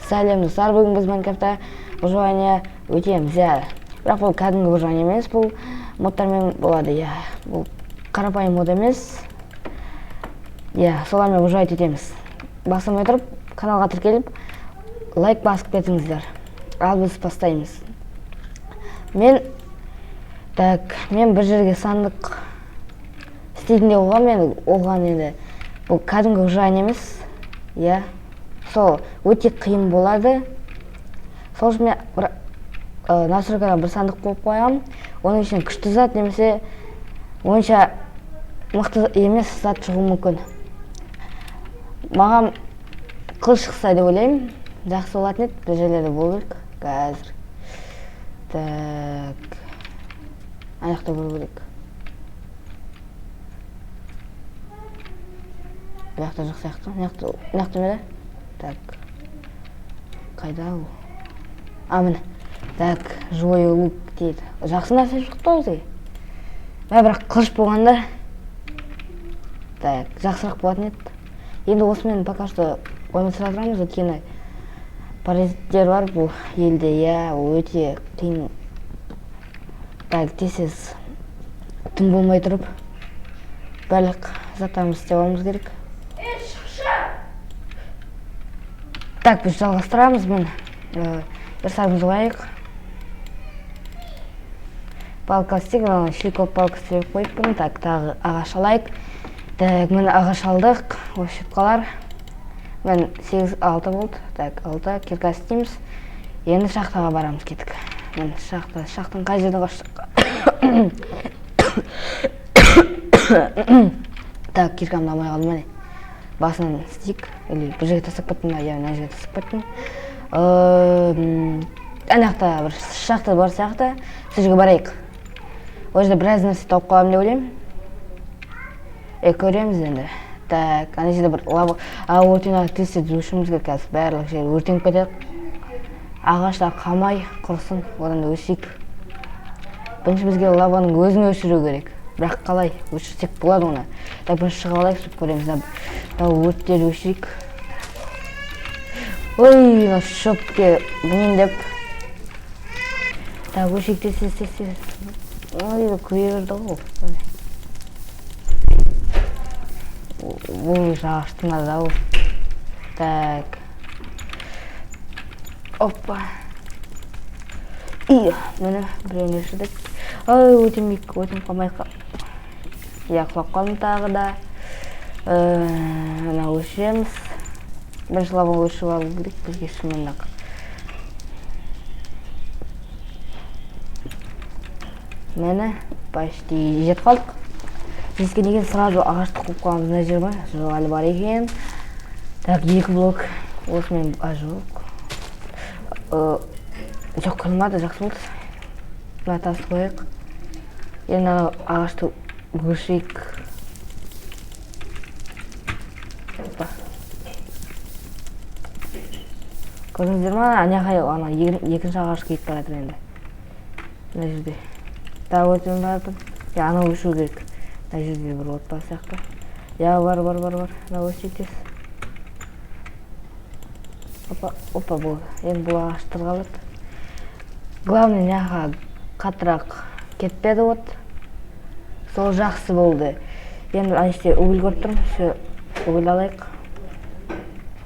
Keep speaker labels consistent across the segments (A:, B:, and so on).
A: Сәлем достар, бүгін біз Майнкрафтта выживание өтеміз, иә. Бірақ бұл кәдімгі выживание емес, бұл модтармен болады, иә. Бұл қарапайым мод емес. Иә, солармен выживать етеміз. Басылмай тұрып, каналға тіркеліп, лайк басып кетіңіздер. Ал біз бастаймыз. Мен мен бір жерге сандық істейтін де болғанмын, мен оған енді бұл кәдімгі выживание емес, иә. Сол өте қиын болады. Сол үшін мен бір настройкаға бір сандық қойып қоямын. Оның ішінен күшті зат немесе онша мықты емес зат шығуы мүмкін. Маған қылыш шықса деп ойлаймын, жақсы болатын еді. Бір жерлерде болу керек қазір. Так, ана жақта болу керек. Бұл жақта жоқ сияқты. Мына жақта, мына жақта ма еді? Так, қайда ол? А, міне. Так, живой лук дейді. Жақсы нәрсе шықты ғой бізге. Мә, бірақ қылыш болғанда так, жақсырақ болатын еді. Енді осымен пока что өмір сүре тұрамыз, өйткені паразиттер бар бұл елде, иә, ол өте қиын. Так, тез-тез түн болмай тұрып барлық заттарымызды істеп алуымыз керек. Так, біз жалғастырамыз. Міне, верстагымызды қояйық. Палка істейік, ана шикоп палка істеп қойыппын. Так, тағы ағаш алайық. Так, міне ағаш алдық. Осы қалар. Міне 8-6 болды. Так, 6 кирка істейміз. Енді шахтаға барамыз, кеттік. Міне шахта, шахтаның қай жерде қаштық? Так, киркамды алмай қалдым, міне. Басынан істейік. Или бір жерге тастап кеттім ба? Иә, мына жерге тастап кеттім. Ана жақта бір шахта бар сияқты. Сол жерге барайық. Ол жерде біраз нәрсе тауып қаламын деп ойлаймын. Көреміз енді. Так, ана жерде бір лава, а, өртеніп тез тез өшіруіміз керек қазір. Барлық жер өртеніп кетеді. Ағаштар қалмай құрысын, одан да өшірейік. Бірінші бізге лаваның өзін өшіру керек. Бірақ қалай өшірсек болады оны? Так, бірінші шығып алайық, сөйтіп көреміз. Мына өрттерді өшірейік. Ой, мына шөпке мінейін деп. Так, өшірейік, тез, тез, тез, тез. Ой, көре берді ғой ол. Бұл ағаштың да ол. Так. Опа. И, міне біреуін өшірдік. Ой, өтемейік, өтемей қалмайық. Иә, құлап қалдым тағы да. Мына өшіреміз. Бірінші лаваны өшіріп алу керек бізге шынымен ақ. Міне, почти жетіп қалдық. Жеткеннен кейін сразу ағашты қойып қоямыз. Мына жер ма? Жоқ, әлі бар екен. Так, 2 блок. Осымен, а, жоқ. Жоқ, қылмады, жақсы болды. Мына тасты қояйық. Енді анау ағашты өшірейік. Опа. Көрдіңіздер ма? Ана жаққа, ана екінші ағаш кетіп бара жатыр енді. Мына жерде. Тағы өтіп бара жатыр. Иә, анау өшу керек. Мына жерде бір от бар сияқты. Иә, бар, бар, бар, бар. Мына өшірейік тез. Опа, опа, болды. Енді бұл ағаштар қалады. Главное, мына жаққа қаттырақ кетпеді от. Сол жақсы болды. Енді ана жерде уголь көріп тұрмын. Всё, уголь алайық.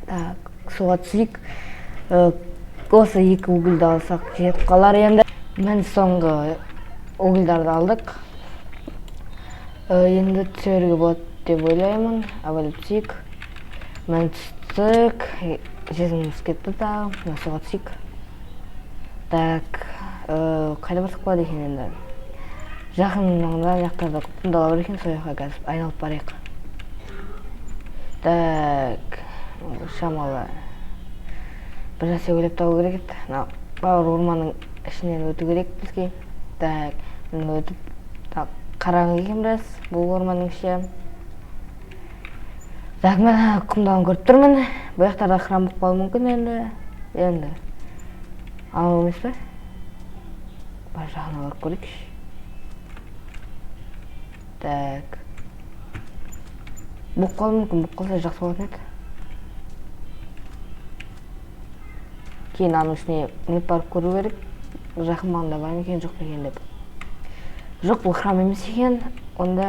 A: Так, суға түсейік. Осы 2 угольді алсақ жетіп қалар енді. Міне соңғы угольдарды алдық. Енді түсіруге болады деп ойлаймын. Абайлап түсейік. Міне түстік. Сезіміміз кетті тағы. Мына суға түсейік. Так, қайда барсақ болады екен енді? Жақын маңда мына жақтарда құмдала бар екен, сол жаққа қазір айналып барайық. Так, шамалы бір нәрсе ойлап табу керек еді. Мына бауыр орманның ішінен өту керек бізге. Так, мына өтіп, так, қараңғы екен біраз бұл орманның іші. Так, мен құмдаланы көріп тұрмын. Бұл жақтарда храм болып қалуы мүмкін енді. Енді анау емес пе? Бар жағына барып көрейікші. Так. Болып қалуы мүмкін, болып қалса жақсы болатын еді. Кейін аның үстіне мініп барып көру керек. Жақын маңда бар ма екен, жоқ па екен деп. Жоқ, бұл храм емес екен. Онда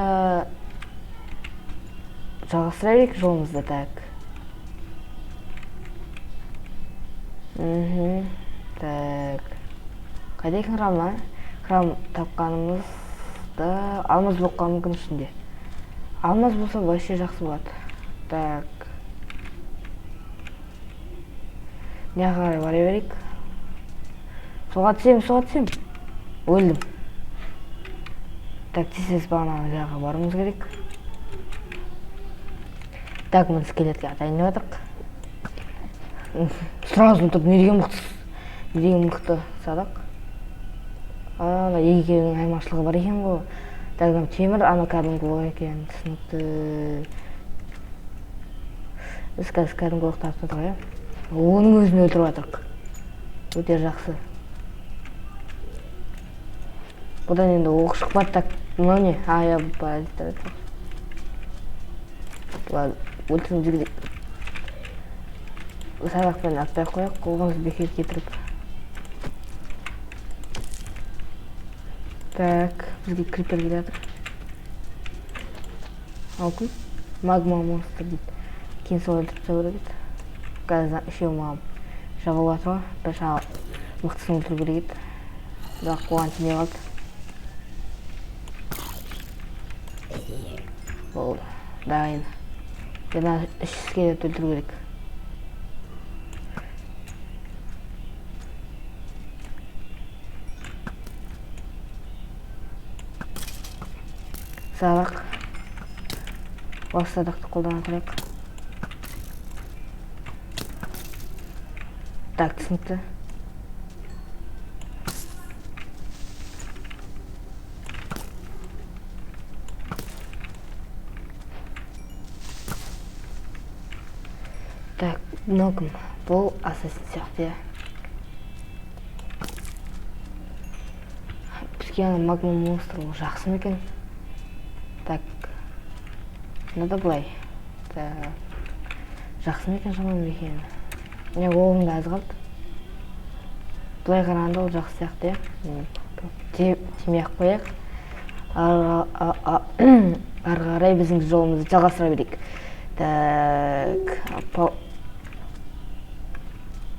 A: жалғастыра берейік жолымызды. Так. Так. Қайда екен храм, а? Храм тапқанымызда алмаз болып қалуы мүмкін ішінде. Алмаз болса вообще жақсы болады. Так. Не қарай бара берейік. Суға түсемін, суға түсемін. Өлдім. Так, тез-тез бағанағы жаққа баруымыз керек. Так, міне скелетке атайын деп жатырық. Сразу тұрып, не деген мықты, не деген мықты садақ. Ана екеуінің айырмашылығы бар екен ғой. Так, мынау темір, анау кәдімгі оқ екен, түсінікті. Біз қазір кәдімгі оқ тартып тұрдық, иә? Оның өзін өлтіріп жатырық. Өте жақсы. Бұдан енді оқ шықпады. Так, мынау не? А, иә, паразиттер. Бұлар өлтіріп жүргізейік. Садақпен атпай қояйық, қолымызды бекер кетіріп. Так, бізге крипер келе жатыр. Ал кім? Магма монстр дейді. Кейін сол өлтіріп тастау керек еді. Қазір үшеуі маған жабылып жатыр ғой. Бір шағы мықтысын өлтіру керек еді. Бірақ оған тимей қалды. Болды. Дайын. Енді үш скелет өлтіру керек. Садақ. Осы садақты қолдана тұрайық. Так, түсінікті. Так, мынау кім? Бұл ассасин сияқты, иә. Бізге ана магма монстр ол жақсы ма екен? Так, мынада былай. Так, жақсы ма екен, жаман ба екен? Міне, оғым да аз қалды. Былай қарағанда ол жақсы сияқты, иә? Тимей-ақ қояйық. Ары қарай біздің жолымызды жалғастыра берейік. Так,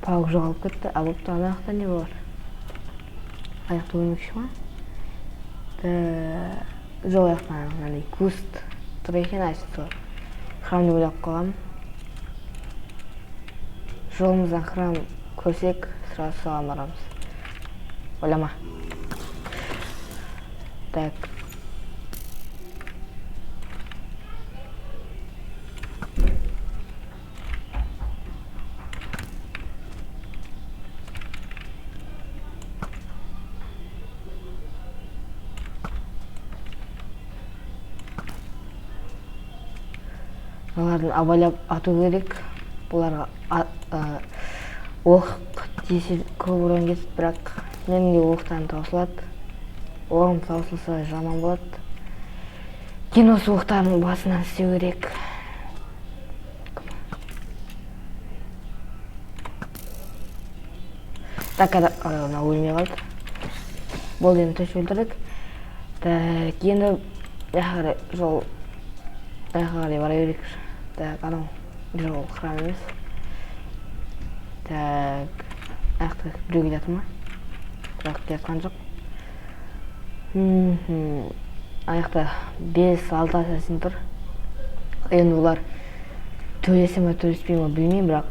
A: паук жоғалып кетті. А, бопты, ана жақта не бар? Аяқты өлмекші ма? Так, жоқ, аяқта мынандай куст тұр екен, әйтеуір сол. Храм деп ойлап қалғанмын. Жолымыздан храм көрсек, сразу соған барамыз. Ойлама. Так. Олардың абайлап ату керек. Бұларға оқ тисе көп ұран кетеді, бірақ менің де оқтарым таусылады. Оғым таусылса жаман болады. Кейін осы оқтардың басынан істеу керек. Так, мынау өлмей қалды. Болды, енді точно өлтірдік. Так, енді жаққа қарай жол, жаққа қарай бара берейік. Так, анау жол храм емес. Так, аяқта біреу келе жатыр ма? Бірақ келе жатқан жоқ. Аяқта 5-6 ассасин тұр. Енді олар төлесе ме, төлеспей ме білмеймін, бірақ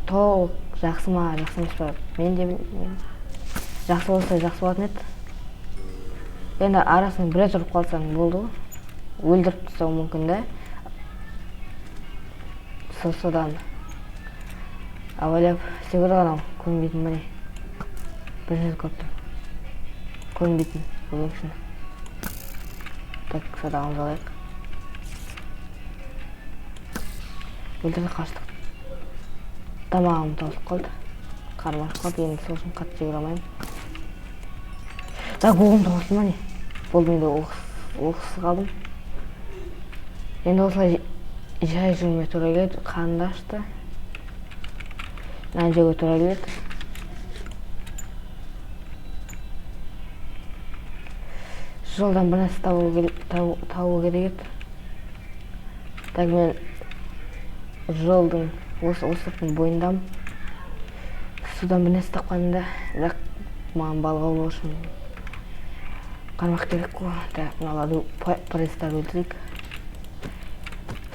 A: толық жақсы ма, жақсы емес па, мен де білмеймін. Жақсы болса жақсы болатын еді. Енді арасын бір рет ұрып қалсаң болды ғой. Өлтіріп тастауы мүмкін да. Содан абайлап істеу керек, анау көрінбейтін міне. Бір рет көріп тұрмын. Көрінбейтін өлмекшіні. Так, садағымызды алайық. Өлтірдік, қаштық. Тамағым таусылып қалды. Қарным ашып қалды, енді сол үшін қатты жей алмаймын. Так, оғым таусылды ма не? Болды, мен де оқсыз қалдым. Енді осылай жай жүруіме тура келеді. Қарным да ашты. Мынаны жеуге тура келеді. Жолдан бір нәрсе табу керек еді. Так, мен жолдың осы островтың бойындамын. Судан бір нәрсе тапқанымда, бірақ маған балық аулау үшін қармақ керек қой. Так, мыналарды паразиттарды өлтірейік.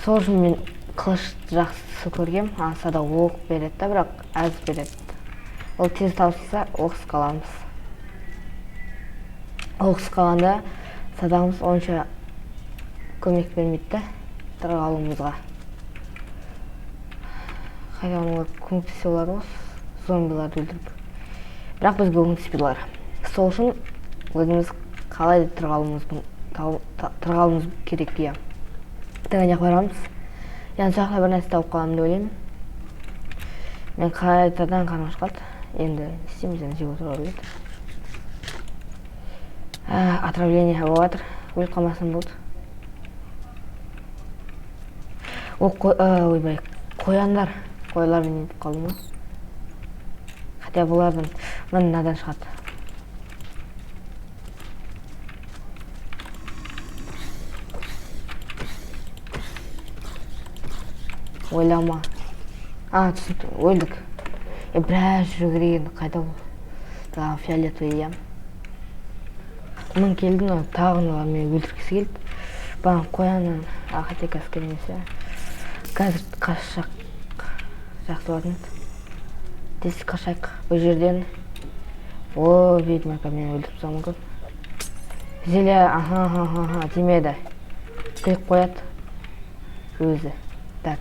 A: Сол үшін мен қылыш жақсы көргем. Аса да оқ береді да, бірақ аз береді. Ол тез таусылса, оқыс қаламыз. Оқыс қалғанда садағымыз онша көмек бермейді да тірі қалуымызға. Хотя олар көмектесе алады ғой, зомбиларды өлтіріп. Бірақ бізге көмектеспейді олар. Сол үшін өзіміз қалай тірі қалуымыз керек, иә. Так, ана жаққа барамыз. Яғни сол жақта бір нәрсе тауып қаламын деп ойлаймын. Мен қайтадан қарным ашып қалды. Енді не істейміз, енді жеп отыруға келеді. Отравление болып жатыр. Өліп қалмасам болды. О, ойбай, қояндар. Қойлармен нетіп қалдым ғой. Хотя бұлардан мынадан шығады. Ойлама. А, түсінікті, өлдік. Біраз жүру керек енді, қайда ол? Тағы фиолетовый, иә. Мың келді, мынау тағы мыналар мені өлтіргісі келді. Бағана қояннан, а, хотя қазір керек емес, иә. Қазір қашсақ жақсы болатын еді. Тез қашайық бұл жерден. О, ведьмака мені өлтіріп тастауы мүмкін. Зелье, аха, аха, аха, аха, тимеді. Құйып қояды өзі. Так.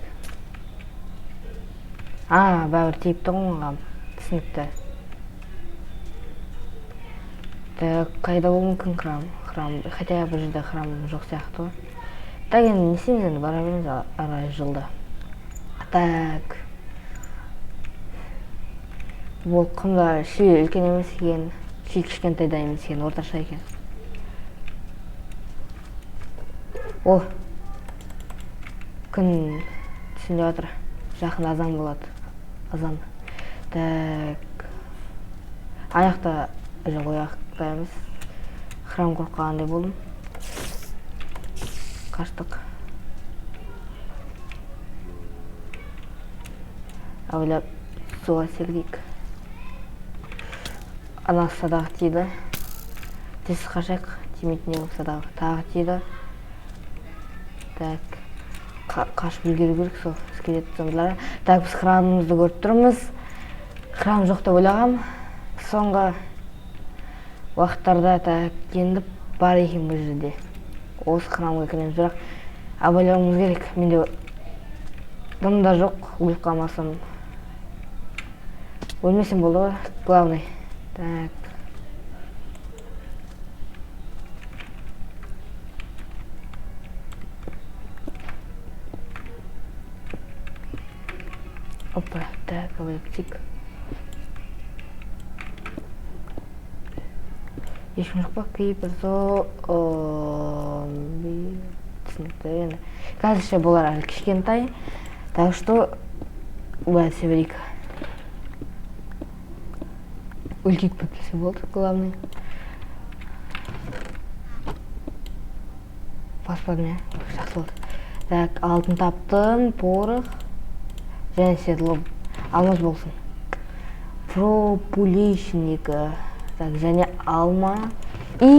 A: А, бәрібір тиіпті ғой маған. Түсінікті. Так, қайда болуы мүмкін храм? Храм, хотя бұл жерде храм жоқ сияқты ғой. Так, енді не істейміз енді, бара береміз ары жолда. Так. Бұл құмда ши үлкен емес екен, ши кішкентай да емес екен, орташа екен. О, күн түсінде жатыр. Жақын азан болады. Азан. Так. Аяқта жоқ, аяқта емес. Храм көріп қалғандай болдым. Қаштық. Әуелі суға секірейік. Ана садақ тиді. Тез қашайық, тимейтін не болып садақ тағы тиді. Так. Қашып үлгеру керек сол скелет зомбилар. Так, біз храмымызды көріп тұрмыз. Храм жоқ деп ойлағам. Соңғы уақыттарда так енді бар екен бұл жерде. Осы храмға кіреміз, бірақ абайлауымыз керек. Менде дым да жоқ, өліп қалмасам. Өлмесем болды ғой, главный. Так. Опа, так, абайлап. Ешкім жоқ па? Крипер, зомби. Түсінікті енді. Қазірше бұлар әлі кішкентай. Так что, былай түсе берейік. Үлкейіп кетпесе болды, главный. Баспадым, иә? Жақсы болды. Так, алтын таптым, порох. Және седло. Алмаз болсын. Пропулейшн екі. Так, және алма. И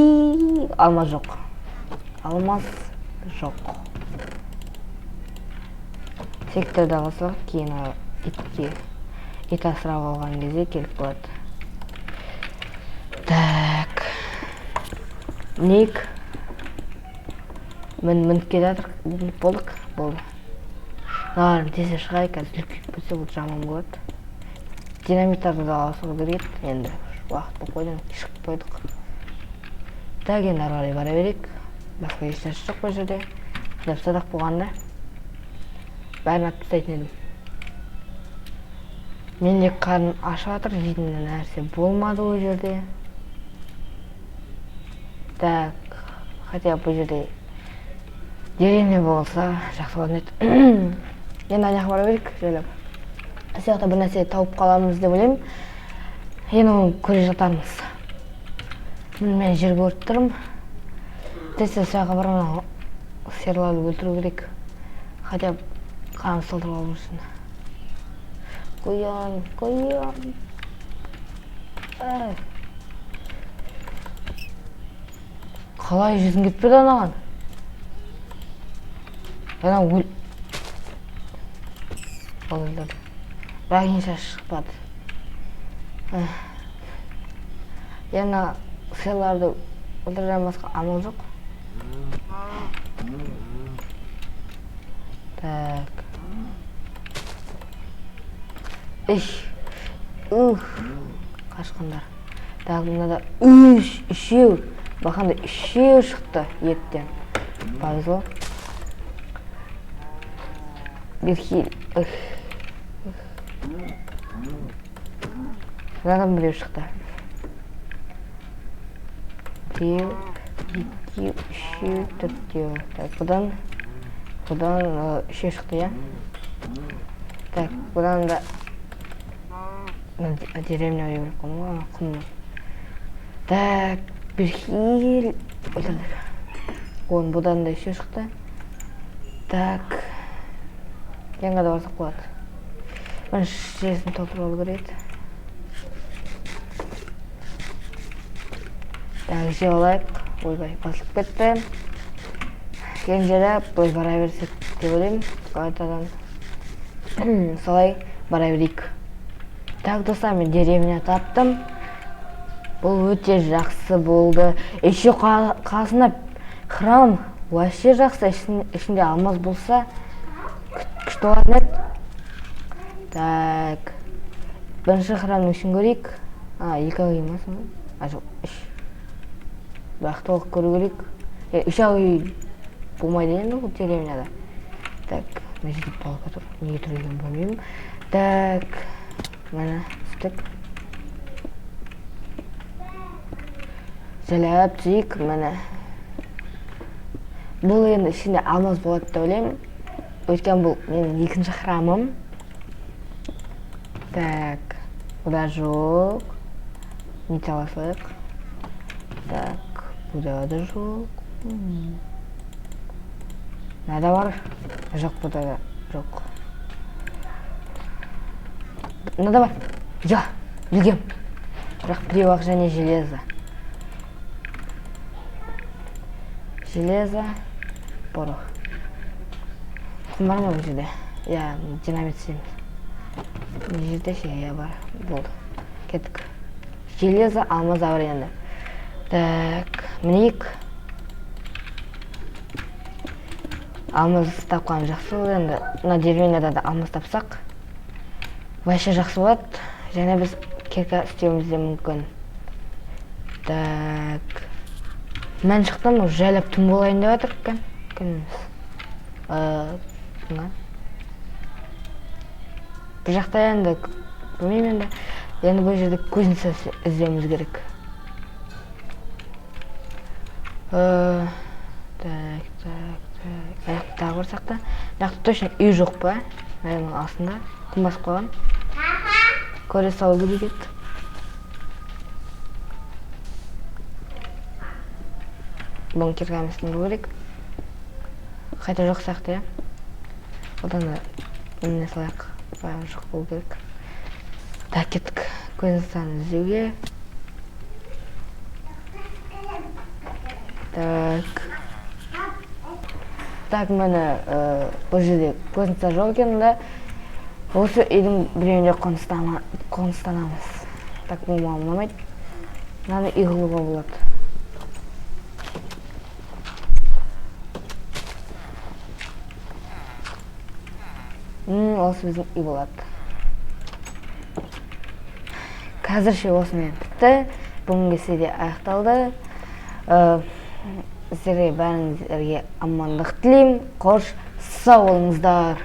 A: алма жоқ. Алмаз жоқ. Секторда қалсақ, кейін итке ит асырап алған кезде керек болады. Так. Ник. Мініп келе жатырық. Мініп болдық. Болды. Мыналарын тез шығайық, қазір үлкейіп кетсе бұл жаман болады. Динамиттарды да ала салу керек еді. Енді уақыт болып қойды, шығып қойдық. Так, енді ары қарай бара берейік. Басқа ешнәрсе жоқ бұл жерде. Деп садақ болғанда бәрін атып тастайтын едім. Менде қарным ашып жатыр, жейтін нәрсе болмады ол жерде. Так, хотя бұл жерде деревня болса жақсы болатын еді. Енді ана жаққа бара берейік, жайлап. Сол жақта бір нәрсе тауып қаламыз деп ойлаймын. Енді оны көре жатармыз. Міне, мен жер көріп тұрмын. Тез тез сол жаққа барып анау сиырларды өлтіру керек. Хотя бы қанын салдырып алу үшін. Қоян, қоян. Ай. Қалай жүзің кетпеді анаған? Ана өл. Ол өлді. Бірақ енді шашы шықпады. Енді сиырларды өлтіруден басқа амал жоқ. Так. Үш. Ух. Қашқандар. Так, мынада үш, үшеу. Бақанда үшеу шықты еттен. Повезло. Бирхил. Ух. Мынадан біреу шықты. Біреу, екеу, үшеу, төртеу. Так, бұдан үшеу шықты, иә? Так, бұдан да мына деревня беріп қойдым ғой, ана құмның. Так, Бирхил өлтірдік. Оның бұдан да үшеу шықты. Так, жаңа да барсақ болады. Бірінші жесін толтырып алу керек еді. Так, жеп алайық. Ойбай, басылып кетті. Енді жайлап былай бара берсек деп ойлаймын. Қайтадан солай бара берейік. Так, достар, мен деревня таптым. Бұл өте жақсы болды. Еще қасында храм вообще жақсы. Ішінде алмаз болса күшті болатын еді. Так, бірінші храмның ішін көрейік. А, екі ақ үй ма сонда? А, жоқ, үш. Бірақ толық көру керек. Үш ақ үй болмайды енді бұл деревняда. Так, мына жерде палка тұр. Неге тұр екенін білмеймін. Так, міне түстік. Жайлап түсейік, міне. Бұл енді ішінде алмаз болады деп ойлаймын. Өйткені бұл менің екінші храмым. Так, бұда жоқ. Нете ала салайық. Так, бұда да жоқ. Мынада бар. Жоқ, бұда да жоқ. Мынада бар. Я, білгем. Бірақ біреу ақ және железо. Железо, порох. Құм бар ма бұл жерде? Иә, динамит істейміз. Мына жерде ше, иә, бар. Болды. Кеттік. Железо, алмаз бар енді. Так, мінейік. Алмаз тапқан жақсы болды енді. Мына деревняда да алмаз тапсақ, вообще жақсы болады. Және біз кирка істеуіміз де мүмкін. Так. Мен шықтым, уже жайлап түн болайын деп жатыр екен. Күн емес. Мына. Бұл жақта енді білмеймін енді. Енді бұл жерде кузница іздеуіміз керек. Так, так, так. Мына жақта тағы бір сақта. Мына жақта точно үй жоқ па? Мынаның астында құм басып қойған. Көре салу керек еді. Бұны киркамен сындыру керек. Қайта жоқ сияқты, иә? Одан да міне салайық. Баяғы жоқ болу керек. Так, кеттік. Кузницаны іздеуге. Так. Так, міне бұл жерде кузница жоқ екен да. Осы үйдің біреуінде қоныстанамыз. Так, бұл маған ұнамайды. Мынаны үй қылуға болады. Осы біздің үй болады. Қазірше осымен бітті. Бүгінгі серия аяқталды. Сіздерге бәріңіздерге амандық тілеймін. Қош, сау болыңыздар.